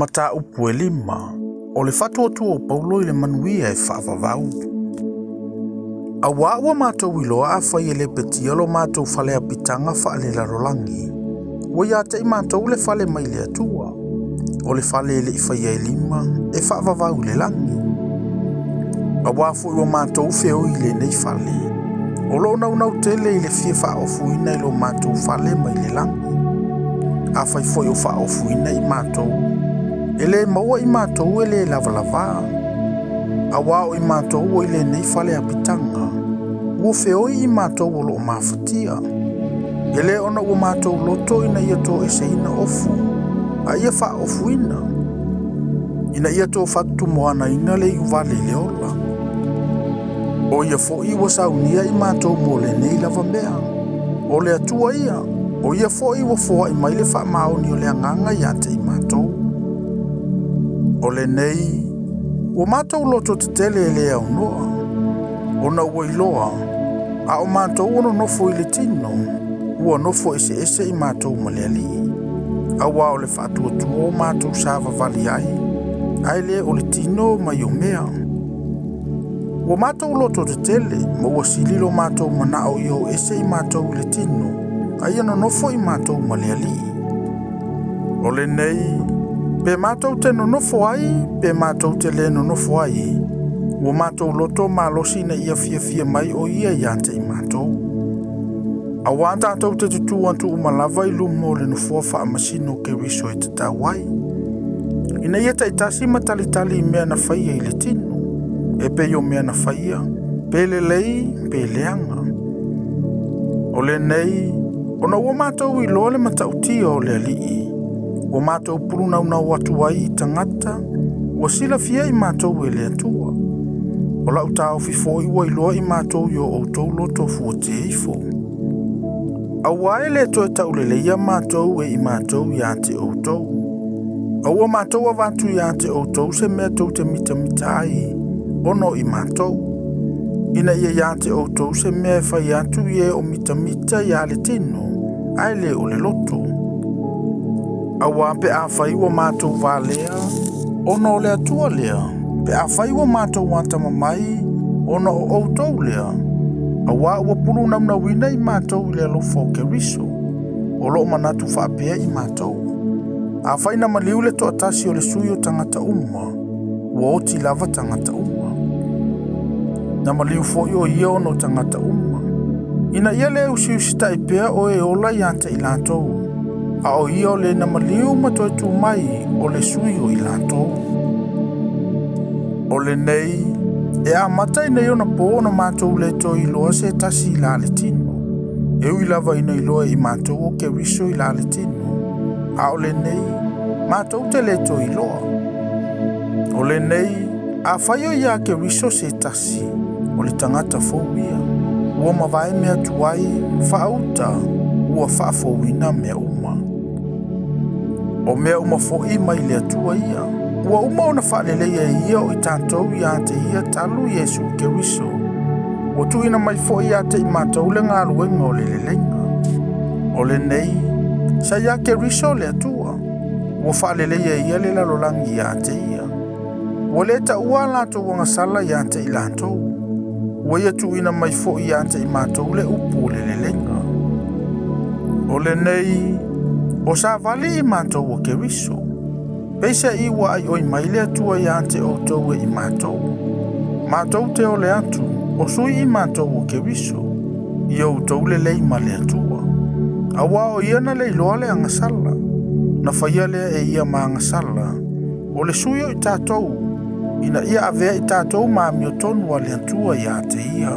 Mataupu e 5, o le faatuatua o Paulo i le manuia e faavavau. Auā ua matou iloa afai e lepetia lo matou fale apitaga faalelalolagi, ua ia te i matou le fale mai le Atua, o le fale e le i faia e lima, e faavavau i le lagi. Auā foi ua matou feoi i lenei fale, o loo naunau tele i le fia faaofuina i lo matou fale mai le lagi. Afai foi o faaofuina i matou, e le maua i matou e le lavalavā. Auā o i matou o i lenei fale apitaga, ua feoi i matou o loo mafatia. E le ona ua matou loto ina ia toeseina ofu, a ia faaofuina, ina ia to fatutumoanaina le iuvale i le ola. O ia foi ua saunia i matou mo lenei lava mea. O le Atua ia, o ia foi ua foai mai le faamaoni o le agaga ia te i matou. O lenei, ua matou loto tetele e le aunoa, ona ua iloa, a o matou o nonofo i le tino, ua nofo eseese i matou ma le Alii. Auā o le faatuatua o matou savavali ai, ae le o le tino mai o mea. Ua matou loto tetele, ma ua sili lo matou manao ia o ese i matou i le tino, a ia nonofo i matou ma le Alii. O lenei, pe matou te nonofo ai, pe matou te le nonofo ai, ua matou loto malosi ina ia fiafia mai o ia ia te i matou. Auā tatou te tutū atu uma lava i luma o le nofoa faamasino o Keriso e tatau ai, ina ia taitasi ma talitali i mea na faia i le tino, e pei o mea na faia, pe lelei, pe leaga. O lenei, ona ua matou iloa le matautia o le Alii, ua matou pulunaunau atu ai i tagata, ua silafia i matou e le Atua. O lau taofi foi ua iloa i matou i o outou loto fuatia ifo. Auā e le toe tauleleia matou e i matou ia te outou. A ua matou avatu ia te outou se mea tou te mitamita ai, ona o i matou. Ina ia ia te outou se mea e fai atu i e o mitamita ia le tino, ae le o le loto. Auā pe afai ua matou valea, ona o le Atua lea, pe afai ua matou atamamai, ona o outou lea, auā ua pulunaunauina i matou i le alofa o Keriso, o loo manatu faapea i matou. Afai na maliu le toatasi o le sui o tagata uma, ua oti lava tagata uma. Na maliu foi o ia ona o tagata uma. Ina ia le usiusitai pea o e ola ia te i latou, a o ia o le na maliu ma toe tu mai o le sui o i latou. O lenei, e amata ina ona po ona matou le toe iloa se tasi i la le tino. E ui lava ina iloa i matou o Keriso i la le tino, a o lenei, matou te le toe iloa. O lenei, afai o ia Keriso se tasi, o le tagata fou ia, ua mavae mea tuai, faauta, ua faafouina mea uma. O mea uma foi mai le Atua ia, ua uma ona faaleleia e ia o i tatou ia te ia talu Iesu Keriso. Ua tuuina mai foi ia te i matou le galuega o le leleiga. O lenei, sa ia Keriso le Atua, ua faaleleia e ia le lalolagi ia te ia. Ua le taua latou agasala ia te i latou. Ua ia tuuina mai foi ia te i matou le upu o le leleiga. O lenei, o savali i matou o Keriso. Peiseai ua aioi mai le Atua ia te outou e i matou. Matou te ole atu, o sui i matou o Keriso, ia outou lelei ma le Atua. Auā o ia na leiloa le agasala, na faia lea e ia ma agasala, o le sui o i tatou, ina ia avea i tatou ma amiotonu a le Atua ia te ia.